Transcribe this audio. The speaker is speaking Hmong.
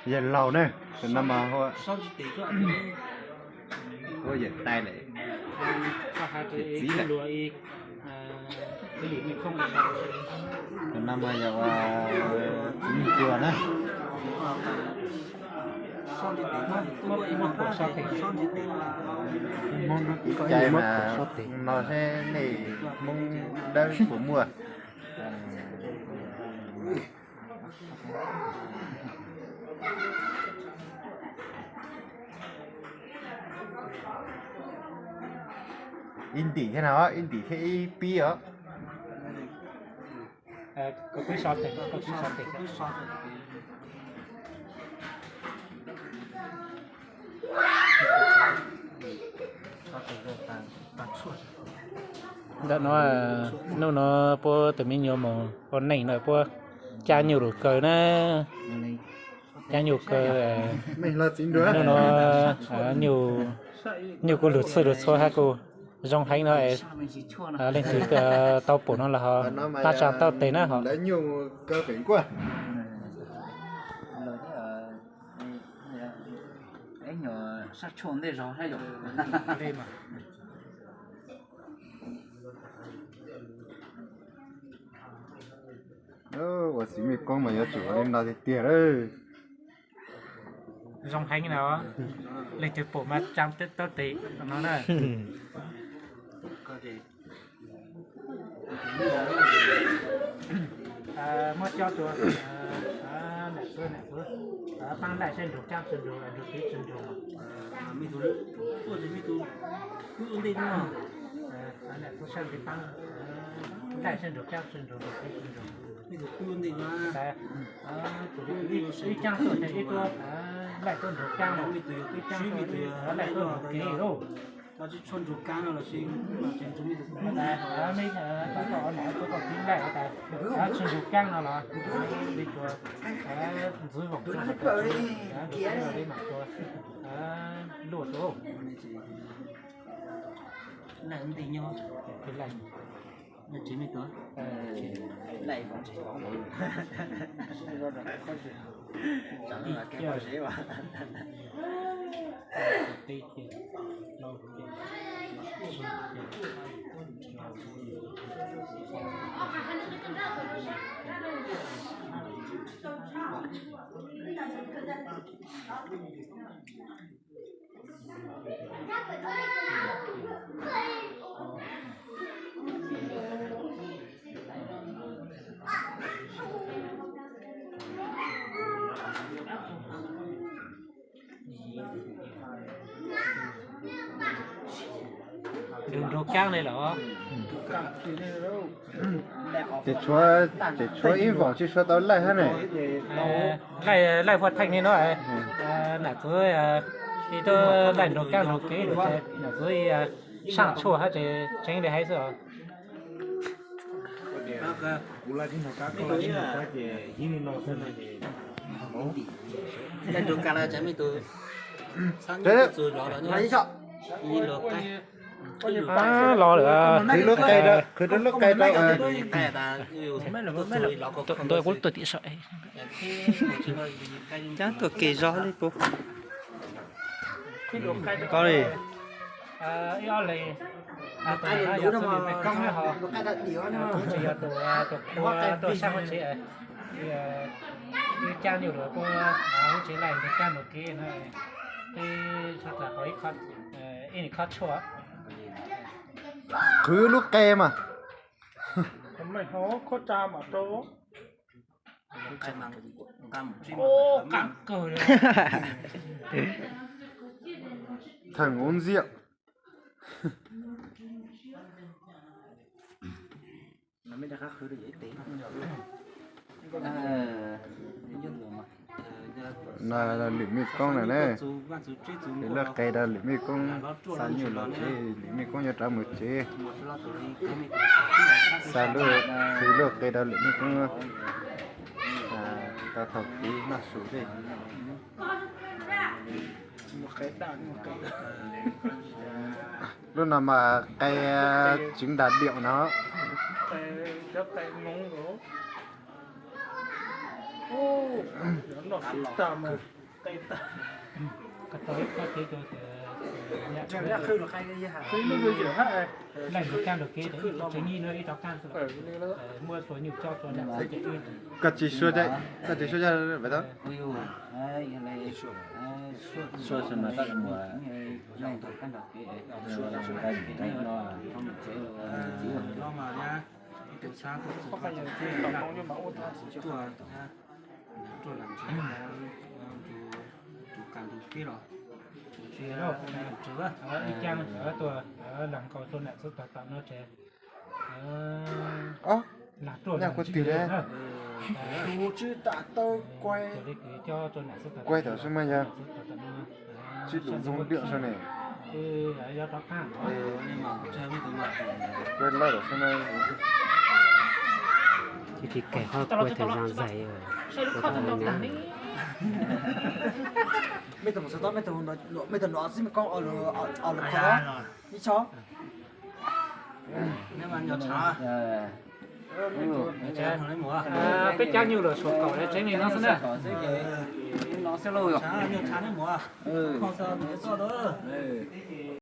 Yawg laus ne, tus no mas hu ua yawm tai lawm, yawm txiv lawm. Tus no mas yog txiv Meej Cuas na. Cai mas no seb nej Hmoob dawb puas muaj. Ib ntim thiab no, ib ntim thiab ib pib os. Ntawm no, hnub no puab tus me nyuam mus ua neej no puab cab nyuj lug kaw na. Cab nyuj kaw, hnub no nyuj kuj lug txhwj lug txhua hab kuj zoo heev no. Leej twg tau pum no los ho tab tsaa taub tes na ho. Ua txiv Mej Koob mas yuav tsum ua li no tiag tiag lawm. Zoo heev no, leej twg pum mas tsaa taub tes no na. Muab cob rua nam txwv, nam txwv, paab laij seb nrug kaab tsi nrug, nrug kev tsi nrug. Nam txwv sab kev paab laij seb nrug kaab tsi nrug, nrug kev tsi nrug. Ib caab tuaj ces ib tug laij tuaj nrug kaab, ib caab tuaj laij tuaj nrug kev lauj. Tsis tshua nrug kaab no los sis, mej tau nam txwv tau kev laij tas, tsi nrug kaab no los li tsuas ntxwv voom tsuas, li mas tsuas luaj tsuas. Nrug nrug kaab li los? Ces tshuav ib voom tsi tshua tau laij hab ne. Laij, laij huaj theej li no, nam txwv ib tug laij nrug kaab nrug kev, nam txwv saaj tshuaj hab tseeb li hais xwb os. Los lawm, qhwv lub qe rau, ntua kuv tuaj tim saum. Caab tuaj ke zog li puab. Koj li. Ib ob leeg, tus no yog txwv lwm mej koob ho, kuv tseem yog tus, tus qhua tuaj saab huab tsev, wb caab nyuj lug puab huab tsev laij nrug kaab nrug kev no, wb txhua txhua qhov ib, ib khob tshuaj. Qhwv lub qe mas. Theem ua ntxiag. No lwm mej koob na ne. Qhwv lub qe rau lwm mej koob, xa nyuj lug tsev, lwm mej koob yuav rov mus tsev. Xa lub, qhwv lub qe rau lwm mej koob, tau taug kev noj su tej. Lub no mas qe tseev ntas diam no. Noj tag mas qe tag. Koj tau ib tsob kev rau tias, leej ntawd kaj ntawm kev tsev nyiaj no ib rov qab xwb, muab txhua nyuj tsob txhua yam xwb ces. Koj tsis suav, koj tsis suav zaj, Vam Thoj? Ib cag tuaj lam nkaus tuaj nam xwb tawm tawm no ces. Lam ruaj, kuv twg le? Kuv tswb tam tau kuaig, kuaig tam xwb mas yog tsib lus zoo diam sab ne. Kuaig lawm xwb na. Tsis kais qhov kuaig tau zaj zais. Mej tau mus xov tooj, mej tau nuav xwb, mej koob os lus kho ib tso. Peb cab nyuj lug suav kaum le tsev neeg no xwb na.